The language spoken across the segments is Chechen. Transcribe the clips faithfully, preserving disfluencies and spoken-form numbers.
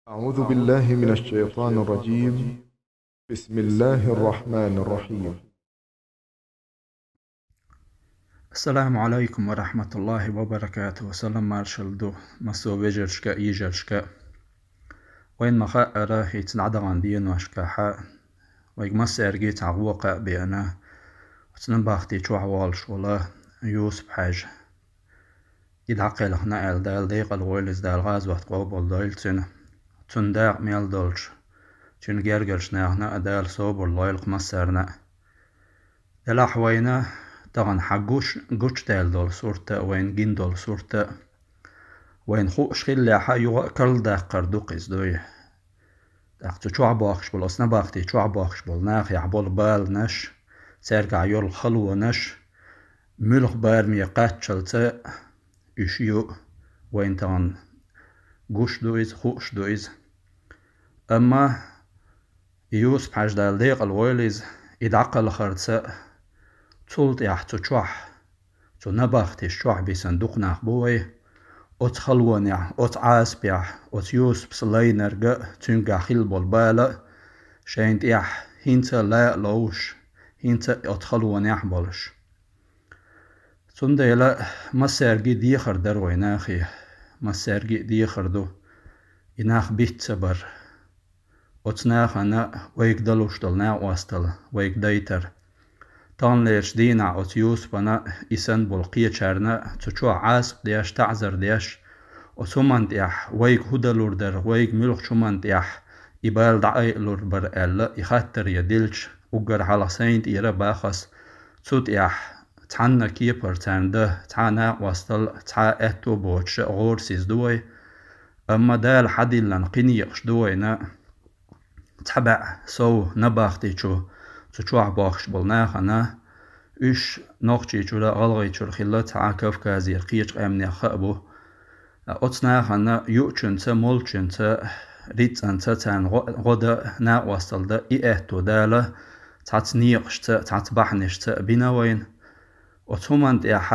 أعوذ بالله من الشيطان الرجيم. بسم الله الرحمن الرحيم. Ассаламу Ӏалайкум ва рахьматуллахӀи ва баракатухӀу. Салам маршалла ду массо вежаршка, йижаршка. Вайна ма хаъара, хӀинца дӀадаханчу деношкахь вайга массаьрга цхьа гӀо кхаъ беана, оцу набахти чохь волуш волу Юсуп-Хьаьжа. И дӀакхелхина аьлла, Дала декъала войла иза, Дала гӀазот къобалдойла цуьнан. Цуьнан дакъа мел долчу, цуьнан гергарчу нахана а Дала собар лойла кху массарна а. Делахь вайна тахана хьан гуш, гучудаьлла долу сурт а, вайна гина долу сурт а, вайна хууш хиллехь а, юха а карладаккхар ду-кх иза дуй. ТӀаккха цу чохь бохкуш болу, оцу набахти чохь бохкуш болу нахехь болу баланаш, цаьргахь йолу халонаш, муьлха бараме кхаччалца уьш ю, вайна тахана гуш ду иза, хууш ду иза. Амма и Юсуп-Хьаьжа, Дала декъала войла иза, и дӀакхалхарца а, цул тӀаьхьа цу чохь, цу набахтиш чохь бисина дукха нах бу вай, оцу халонехь, оцу Ӏазапехь, оцу Юсупс лайнарг а, цуьнгахь хилла болу бала а шайна тӀехь хӀинца а ла а ловш, хӀинца а оцу халонехь а болуш. Цундела массаьрга а дехар дара вай нахе, массаьрга а дехар ду и нах биц ца бар. Оцу нахана вайга далуш долу накъосталла вайга дайтар. Таханлерчу дийнахь оцу Юсупана, и санна болу кхечарна цу чохь Ӏазап деш, таӀзар деш, оцу хӀуманна тӀехь вайга хӀун далур дара, вайга муьлхачу хӀуманна тӀехь и бала дӀаайалур бара аьлла, и хаттар ян дилча, уггар хьалха сайна тӀера а бахас, цу тӀехь цхьанна кепара царна дан цхьа а накъосталла, цхьа а аьтто боцуш а гӀорасиз ду вай. Амма Дала хьадиллина кхин некъаш ду вайна, цхьа бӀе сов набахти чу, цу чохь бохкуш болу нахана, уьш Нохчийчуьра а, ГӀалгӀайчуьра хилла, цхьа а Кавказера кхечу къаьмнех хаа бу. Оцу нахана юучуьнца, молчуьнца, рицкъанца царна гӀо-, гӀо дан, накъосталла дан и аьтто Дала цхьацца некъашца, цхьацца бахьанашца а бина вайна. Оцу хӀуманна тӀехь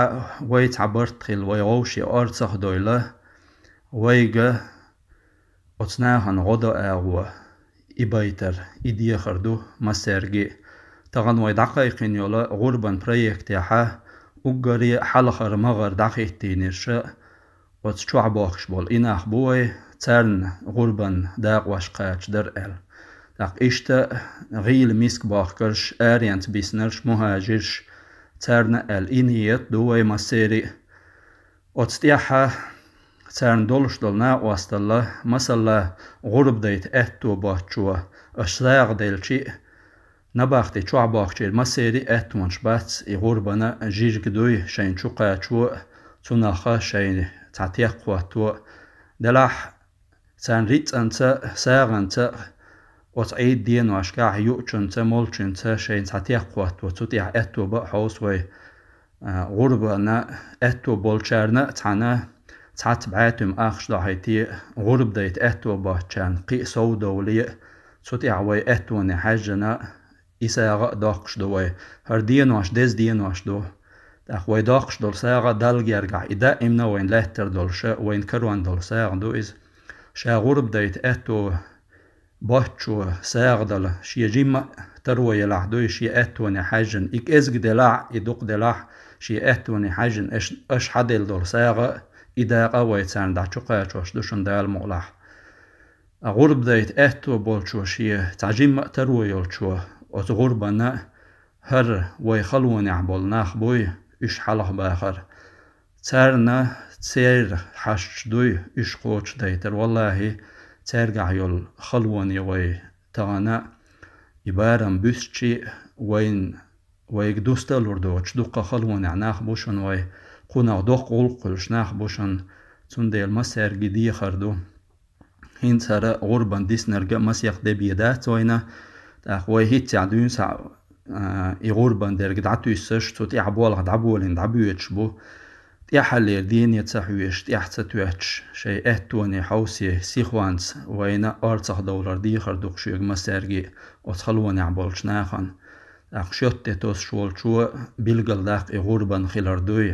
вай цхьа барт хилла, вай вовшийн орцах а дойла, вайга оцу нахана гӀо дан агӀо и байтар, и дехар ду массаьрга а. Тахана вай дӀакхайкхина йолу гӀурбан проектехь уггаре а хьалхара магӀар дӀахӀиттийнарш а оцу чохь бохкуш болу и нах бу вай, царна гӀурбан дакъош кхача дара аьлла. ТӀаккха иштта гӀийла миска бохкарш, аренца биснарш, мухӀажирш, царна аьлла и ниет ду вай массеран а. Оцу тӀехь царна долуш долу накъосталла, масала, гӀурба дайта аьтто боцчо аша сагӀа делчи а, набахти чохь бохкучеран массеран а аьттонаш бац и гӀурбана жижиг дуй шайна чу кхачо а, цунах шайна цхьа текх хӀотто а. Делахь царна рицкъанца а, сагӀанца а оцу Ӏийд деношкахь юучуьнца, молчуьнца шайна цхьа текх хӀотто, цу тӀехь аьтто бан а хьовса вай, а, гӀурбана аьтто болчарна а цхьаьна цхьацца бӀе туьма ахча дохьийта, гӀурба дайта аьтто боцчарна кхин а сов довле а, цу тӀехь вай аьттоне хьаьжжина, и сагӀа а доккхуш ду вай. ХӀара денош деза денош ду. ТӀаккха вай доккхуш долу сагӀа Далла гергахь и даимна вайна лаьттар долуш а, вайна карон долу сагӀа ду иза. Ша гӀурба дайта аьтто боцчо сагӀа дала, шен жимма а таро елахь дуй, шен аьттоне хьаьжжина, и кӀезиг делахь а, и дукха делахь а, шен аьттоне хьаьжжина, аша, аша хьаделла долу сагӀа а, и дакъа а вай царна дӀа чу кхачош ду шуна Дала мукъалахь. А гӀурба дайта аьтто болчо шен цхьа жимма а таро йолчо оцу гӀурбана, хӀара вай халонехь болу нах буй, уьш хьалха бахар. Царна церан хьашташ дуй уьш кхочушдайтар. Валлахьи, цаьргахь йолу халоне вай тахана и барам буьсчи а, вайн, вайга дуста а лур доцуш дуккха халонехь нах бу шуна вай, кхунах доккха гӀуллакх хуьлуш нах бу шуна, цундела массаьрга дехар ду. ХӀинца хӀара гӀурбан диснарг а масех де бен дац вайна, тӀаккха вай хӀинццехь дуьйна схьа, а, и гӀурбан дерг дӀатуьйсуш, цу тӀехь болх дӀаболийна дӀабоьдуш бу. ТӀаьххьаллера дене ца хьоьжуш, тӀаьхьа ца тоьттуш, шайн аьттоне хьовсе, сихонца вайна орцах довлар дехар ду-кх шуьга массаьрга а оцу халонехь болчу нахана. ТӀаккха шоьтан тӀе тосуш волчо билгалдаккха и гӀурбан хилар дуй,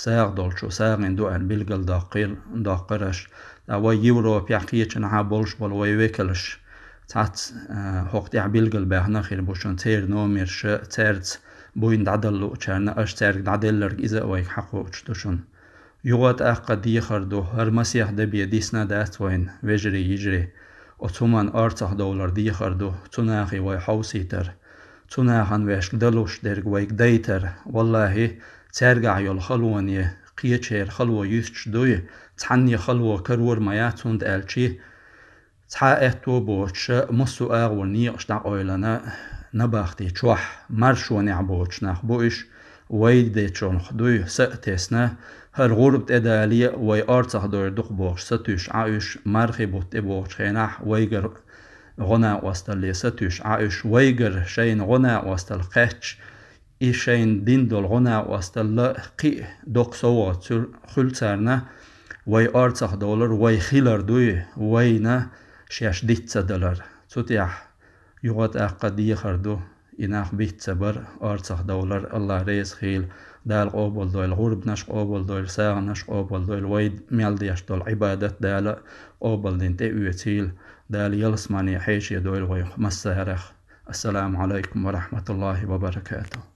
сагӀа долчо сагӀина ду аьлла билгалдоккхур, доккхур аша. ТӀаккха вай Европехь кхечанхьа болуш болу вай векалш цхьацца, а, хӀокху тӀехь билгалбаьхна хир бу шуна, церан номерш, цаьрца буйна дӀадала луучарна, аша цаьрга дӀаделларг иза а вайга хьакхуучуш ду шуна. Юха а тӀаккха дехар ду, хӀара масех де бен дисна дац вайна, вежарий, йижарий. Оцу хӀуманна орцахдовлар дехар ду, цу нахе вай хьовсийтар. Цу нахана вешка далуш дерг вайга дайтар. Валлахи, цаьргахь йолу халоне кхечеран хало юьстуш дуй, цхьанне хало карор ма яц, хӀунда аьлча цхьа а аьтто боцуш, массо а агӀор некъаш дӀакъойлана набахти чохь, маршонехь боцуш нах бу уьш, вай дечунах дуй са а тесна, хӀара гӀурба тӀедале а вай орцахдовлар ду-кх бохуш сатуьйсуш Ӏа уьш, мархи бутт тӀебогӀучу хенахь вайгара гӀо-накъосталле сатуьйсуш Ӏа уьш, вайгара шайна гӀо-накъосталла кхаьчча, и шайна дина долу гӀо-накъосталла кхин а доккха совгӀат хуьлу царна, вай орцахдовлар вай хилар дуй, вайна шаьш диц ца далар. Цу тӀехь юха а тӀаккха дехар ду, и нах биц ца бар, орцахдовлар. АллахӀ реза хуьлда, Дала къобалдойла, гӀурбанаш къобалдойла, сагӀанаш къобалдойла, вай мел деш долу Ӏибадат Дала къобалдина тӀеоьцийла, Дала ялсамане хьешийдойла вайх массарах. Ассаламу Ӏалайкум ва рахьматуллахӀи ва баракатухӀ.